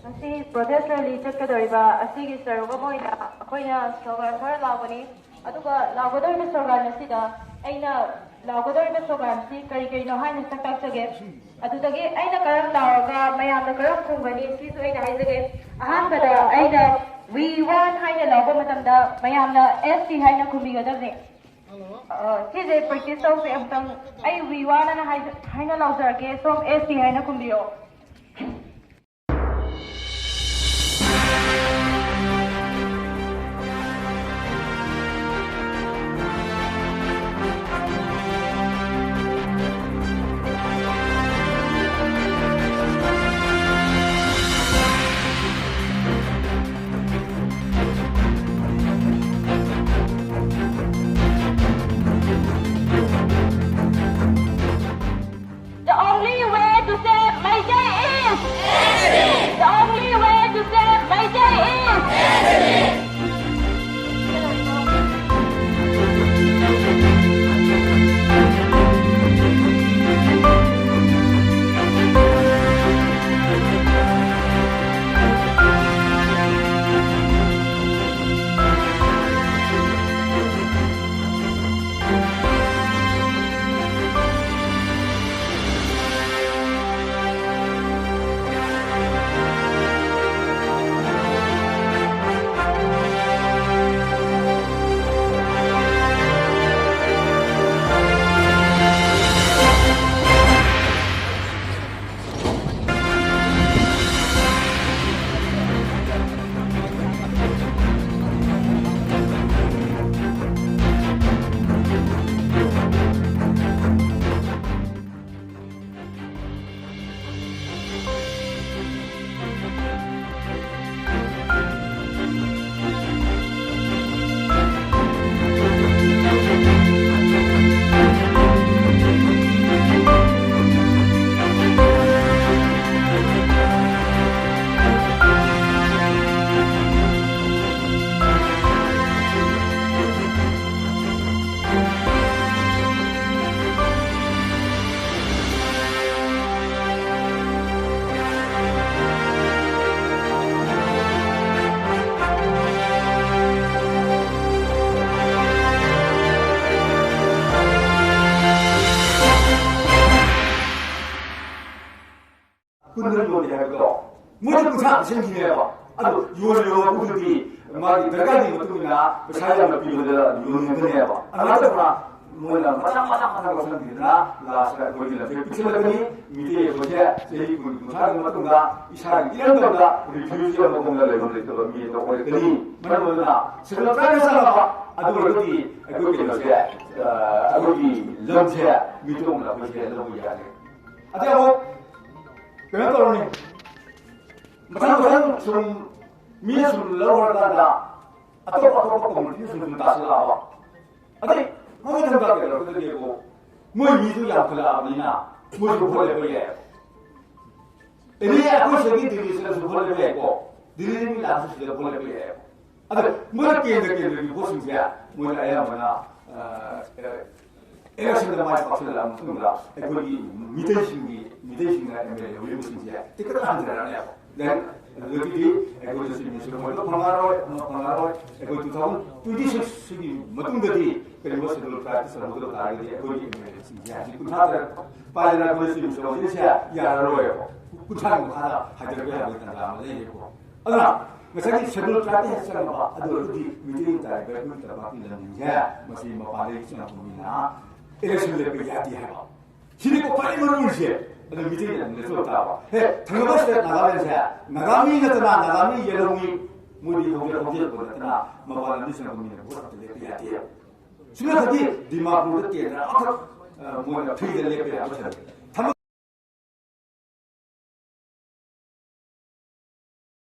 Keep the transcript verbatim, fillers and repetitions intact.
ꯉꯁꯤ protest rally ꯆꯠꯀꯗꯧꯔꯤꯕ ꯑꯁꯤꯒꯤ ꯁꯔꯨꯛ ꯑꯃ ꯑꯣꯏꯅ ꯑꯩꯈꯣꯏꯅ slogan ꯈꯔ ꯂꯥꯎꯒꯅꯤ꯫ ꯑꯗꯨꯒ ꯂꯥꯎꯒꯗꯧꯔꯤꯕ slogan ꯑꯁꯤꯗ ꯑꯩꯅ ꯂꯥꯎꯒꯗꯧꯔꯤꯕ slogan ꯑꯁꯤ ꯀꯔꯤ ꯀꯔꯤꯅꯣ ꯍꯥꯏꯅ ꯁꯛ ꯇꯥꯛꯆꯒꯦ꯫ ꯑꯗꯨꯗꯒꯤ ꯑꯩꯅ ꯀꯔꯝ ꯂꯥꯎꯔꯒ ꯃꯌꯥꯝꯅ ꯀꯔꯝ ꯈꯨꯝꯒꯅꯤ ꯁꯤꯁꯨ ꯑꯩꯅ ꯍꯥꯏꯖꯒꯦ꯫ ꯑꯍꯥꯟꯕꯗ ꯑꯩꯅ "We want" ꯍꯥꯏꯅ ꯂꯥꯎꯕ ꯃꯇꯝꯗ ꯃꯌꯥꯝꯅ "S T" ꯍꯥꯏꯅ ꯈꯨꯝꯕꯤꯒꯗꯕꯅꯤ꯫ ꯑ, ꯁꯤꯁꯦ practice ꯇꯧꯁꯦ ꯑꯃꯨꯛꯇꯪ꯫ ꯑꯩ "We want" ꯑꯅ ꯍꯥꯏ-, ꯍꯥꯏꯅ ꯂꯥꯎꯖꯔꯛꯀꯦ, ꯁꯣꯝ "S T" ꯍꯥꯏꯅ ꯈꯨꯝꯕꯤꯌꯣ꯫ The only way to save Meitei ꯍꯥꯏꯕꯗꯣ ꯃꯣꯏꯗ ꯄꯩꯁꯥ ꯄꯤꯁꯤꯟꯈꯤꯅꯦꯕ꯫ ꯑꯗꯨ ꯌꯣꯜꯂꯤꯕ ꯃꯄꯨꯗꯨꯗꯤ ꯃꯥꯒꯤ ꯗꯔꯀꯥꯔꯒꯤ ꯃꯇꯨꯡ ꯏꯟꯅ ꯄꯩꯁꯥ ꯌꯥꯝꯅ ꯄꯤꯕꯗ ꯌꯣꯟꯅꯤꯡꯒꯅꯦꯕ꯫ ꯑꯗꯨꯃꯥꯏꯅ ꯇꯧꯅ ꯃꯣꯏꯅ ꯃꯊꯪ ꯃꯊꯪ ꯃꯊꯪ ꯂꯧꯁꯤꯟꯈꯤꯗꯅ ꯂꯥꯁꯇ ꯑꯩꯈꯣꯏꯒꯤ ꯂꯝꯁꯦ ꯄꯤꯛꯁꯤꯜꯂꯛꯀꯅꯤ꯫ ꯃꯤꯇꯩ ꯑꯩꯈꯣꯏꯁꯦ ꯆꯍꯤ ꯀꯨꯟ ꯀꯨꯟꯊ꯭ꯥꯒꯤ ꯃꯇꯨꯡꯗ ꯏꯁꯥꯒꯤ ꯏꯔꯝꯗꯝꯗ ꯔꯤꯐ꯭ꯌꯨꯖꯤ ꯑꯃꯒꯨꯝꯅ ꯂꯩꯐꯝ ꯂꯩꯇꯕ ꯃꯤ ꯑꯗꯣ ꯑꯣꯏꯔꯛꯀꯅꯤ꯫ ꯃꯔꯝ ꯑꯗꯨꯅ ꯁꯦꯀꯦꯟ ꯇ꯭ꯔꯥꯏꯕꯦꯜ ꯆꯪꯉꯕ ꯑꯗꯨ ꯑꯣꯏꯔꯒꯗꯤ ꯑꯩꯈꯣꯏ ꯀꯩꯅꯣꯁꯦ, ꯑ, ꯑꯩꯈꯣꯏꯒꯤ ꯂꯝꯁꯦ ꯃꯤꯇꯣꯞꯅ ꯑꯩꯈꯣꯏꯁꯦ ꯂꯧꯕ ꯌꯥꯔꯦ꯫ ꯑꯗꯩ ꯑꯃꯨꯛ ꯀꯩꯅꯣ ꯇꯧꯔꯅꯤ, ꯃꯊꯪ ꯃꯊꯪ ꯁꯨꯝ ꯃꯤ ꯁꯨꯝ ꯂꯧꯔꯀꯥꯟꯗ ꯑꯇꯣꯞ ꯑꯇꯣꯞꯄ ꯀꯝꯃꯨꯅꯤꯇꯤ ꯁꯨꯝ ꯁꯨꯝ ꯇꯥꯁꯤꯜꯂꯛꯑꯕ꯫ ꯑꯗꯩ ꯃꯣꯏ ꯊꯝꯕ ꯀꯩꯗꯧꯔꯛꯀꯗꯒꯦꯕꯨ, ꯃꯣꯏ ꯃꯤꯗꯨ ꯌꯥꯝꯈꯠꯂꯛꯑꯕꯅꯤꯅ ꯃꯣꯏꯁꯨ ꯚꯣꯠ ꯂꯦꯞꯄ ꯌꯥꯏ꯫ ꯑꯦꯅꯤ ꯑꯩꯈꯣꯏ ꯁꯤꯗꯒꯤ ꯗꯤꯜꯂꯤ ꯆꯠꯂꯁꯨ ꯚꯣꯠ ꯂꯦꯞꯄ ꯌꯥꯏꯀꯣ, ꯗꯤꯜꯂꯤꯗ ꯃꯤ ꯂꯥꯛꯑꯁꯨ ꯁꯤꯗ ꯚꯣꯠ ꯂꯦꯞꯄ ꯌꯥꯏꯀꯣ꯫ ꯑꯗꯣ ꯃꯣꯏꯅ ꯀꯦꯟꯗ꯭ꯔ ꯀꯦꯟꯗ꯭ꯔꯒꯤ ꯚꯣꯠꯁꯤꯡꯁꯦ ꯃꯣꯏꯅ ꯑꯌꯥꯝꯕꯅ, ꯑ, ꯏꯂꯦꯛꯁꯟꯗ ꯃꯥꯏ ꯄꯥꯛꯁꯤꯜꯂꯛꯑ ꯃꯇꯨꯡꯗ ꯑꯩꯈꯣꯏꯒꯤ ꯃꯤꯇꯩꯁꯤꯡꯒꯤ, ꯃꯤꯇꯩꯁꯤꯡꯅ ꯑꯦꯝ ꯑꯦꯜ ꯑꯦ ꯑꯣꯏꯔꯤꯕꯁꯤꯡꯁꯦ ꯇꯤꯀꯦꯠ ꯍꯟꯖꯔꯛꯑꯅꯦꯕ꯫ Then ꯑꯗꯨꯗꯒꯤꯗꯤ ꯑꯩꯈꯣꯏꯗ ꯆꯤꯞ ꯃꯤꯅꯤꯁꯇꯔ ꯑꯣꯏꯕ ꯐꯪꯉꯔꯣꯏ, ꯑꯃ ꯐꯪꯉꯔꯣꯏ꯫ ꯑꯩꯈꯣꯏ ꯇꯨ ꯊꯥꯎꯖꯟ ꯇ꯭ꯋꯦꯟꯇꯤ ꯁꯤꯛꯁ ꯁꯤꯒꯤ ꯃꯇꯨꯡꯗꯗꯤ ꯀꯔꯤꯒꯨꯝꯕ ꯁꯦꯗꯨꯜ ꯇ꯭ꯔꯥꯏꯕꯇ ꯆꯪꯍꯧꯗꯕ ꯇꯥꯔꯒꯗꯤ ꯑꯩꯈꯣꯏꯒꯤ ꯑꯦꯝ ꯑꯦꯜ ꯑꯦꯁꯤꯡꯁꯦ ꯍꯧꯖꯤꯛ ꯀꯨꯟꯊ꯭ꯔꯥ ꯇꯔꯦꯠ ꯄꯥꯏꯗꯅ ꯑꯩꯈꯣꯏ ꯆꯤꯞ ꯃꯤꯅꯤꯁꯇꯔ ꯑꯣꯏꯔꯤꯁꯦ ꯌꯥꯔꯔꯣꯏꯕ꯫ ꯀꯨꯟꯊ꯭ꯔꯥꯒꯤ ꯃꯈꯥꯗ ꯍꯥꯏꯗꯔꯛꯄ ꯌꯥꯕꯒꯤ ꯇꯥꯟꯖꯥ ꯑꯃ ꯂꯩꯔꯦꯀꯣ꯫ ꯑꯗꯨꯅ ꯉꯁꯥꯏꯒꯤ ꯁꯦꯗꯨꯜ ꯇ꯭ꯔꯥꯏꯕꯇ ꯍꯦꯛ ꯆꯪꯉꯕ ꯑꯗꯨ ꯑꯣꯏꯔꯒꯗꯤ ꯃꯤꯇꯩ ꯇꯥꯔꯤꯕ ꯑꯩꯈꯣꯏꯒꯤ ꯇꯝꯄꯥꯛꯀꯤ ꯂꯝꯁꯤꯡꯁꯦ ꯃꯁꯤ ꯃꯄꯥꯟꯗꯒꯤ ꯆꯪꯉꯛꯄ ꯃꯤꯅ ꯏꯂꯦꯛꯁꯟ ꯂꯦꯞꯄ ꯌꯥꯗꯦ ꯍꯥꯏꯕ꯫ ꯁꯤꯅꯤꯀꯣ ꯈ꯭ꯋꯥꯏꯗꯒꯤ ꯃꯔꯨ ꯑꯣꯏꯔꯤꯁꯦ꯫ ꯑꯗꯨ ꯃꯤꯇꯩꯅ ꯑꯗꯨꯝ ꯂꯦꯞꯊꯣꯛ ꯇꯥꯕ꯫ ꯍꯦ, ꯊꯪꯅꯕ ꯁ꯭ꯇꯦꯠ ꯅꯥꯒꯥꯂꯦꯟꯁꯦ ꯅꯥꯒꯥꯃꯤ ꯅꯠꯇꯅ ꯅꯥꯒꯥꯃꯤ ꯌꯦꯜꯍꯧꯃꯤ ꯃꯣꯏꯗꯤ ꯍꯧꯖꯤꯛ ꯍꯧꯖꯤꯛ ꯅꯠꯇꯅ ꯃꯄꯥꯟ ꯂꯝꯗ ꯆꯪꯉꯛꯄ ꯃꯤꯅ ꯚꯣꯠ ꯑꯝꯇ ꯂꯦꯞꯄ ꯌꯥꯗꯦ꯫ ꯁꯨꯞꯅꯇꯒꯤ ꯗꯤꯃꯥꯄꯨꯔꯗ ꯀꯦꯟꯗ꯭ꯔ ꯑꯃꯈꯛ, ꯑ, ꯃꯣꯏꯅ ꯐ꯭ꯔꯤꯗ ꯂꯦꯞꯄ ꯌꯥꯕ ꯁꯦꯟꯇꯔ꯫